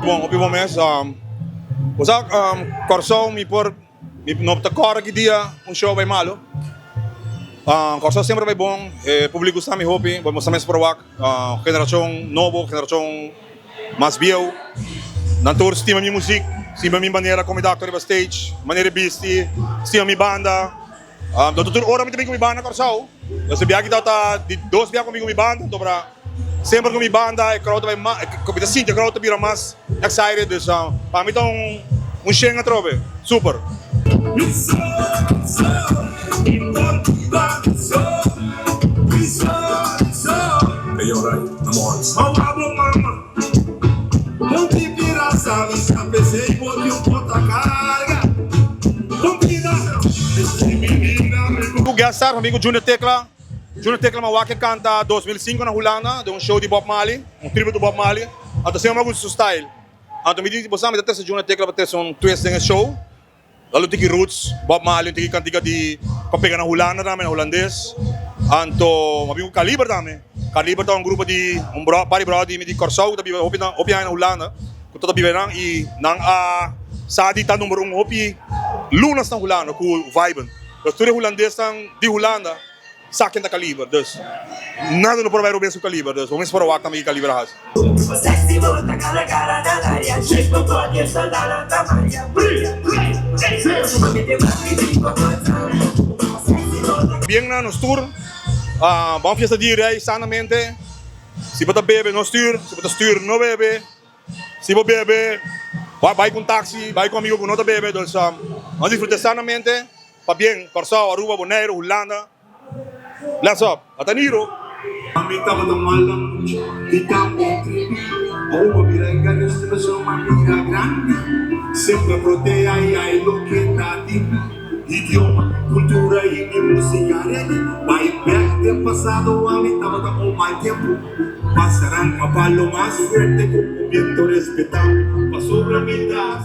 Bon, hopi bon mes. Bo sa, Kòrsou mi por, mi no ta kòrda ki dia un show bai malu. Kòrsou semper bai bon, e públiko gusta mi hopi, bo mostra mes por wak generashon nobo, generashon mas bieu. Nan tur stima mi muzik, stima mi manera kon mi ta aktua riba stage, manera di bisti, stima mi banda. Anto tur ora mi ta bin ku mi banda Kòrsou. Nos e biaha ta ta di dos biaha ku mi bin ku mi banda, anto para semper ku mi banda e crowd ta bai mas, mi ta sinti e crowd ta bira mas excited, dus pa mi ta un un shen atrobe, super. Ku guest star mi ku Junior Tecla. Junior Tecla mi a wak e kanta 2005 na Hulanda den un show di Bob Marley, un tribute to Bob Marley. Anto semper mi a gusta su style. Anto mi di bo sa mi ta trese Junior Tecla pa trese un twist den e show. Lo lo tiki roots, Bob Marley, un tiki kantika di pa pega na Hulanda tambe, na hulandes. Anto mi a bin ku Kaliber tambe. Kaliber ta un grupo di un bro, par di bròder di mi di Kòrsou ku ta biba hopi hopi aña na Hulanda, ku ta biba einan i nan a sa di ta number un hopi lunas na Hulanda ku Viben. Dus tur e hulandesnan di Hulanda Sa ken ta Kaliber, dus nada no por bai robes ku Kaliber, dus bo mes por a wak tambe ki Kaliber a hasi. Bien na nos tur, ban fiesta di Rey sanamente, si bo ta bebe no stuur, si bo ta stuur no bebe, si bo bebe bai ku un taxi, bai ku amigo ku no ta bebe, dus ban disfruta sanamente. Pabien, Kòrsou, Aruba, Boneiru, Hulanda. Bless up. Ata Niro. Ami tabata mal dan mucha di tambe tribi Aruba bira engaños di persona ma bira grandi Semper a protea y hay loke ta di mi Idioma, cultura y mi musica reggae Bai bek den pasado ami tabata un mal tempo Pasarán a palo mas fuerte cu un biento respetá Pasobra mi ta.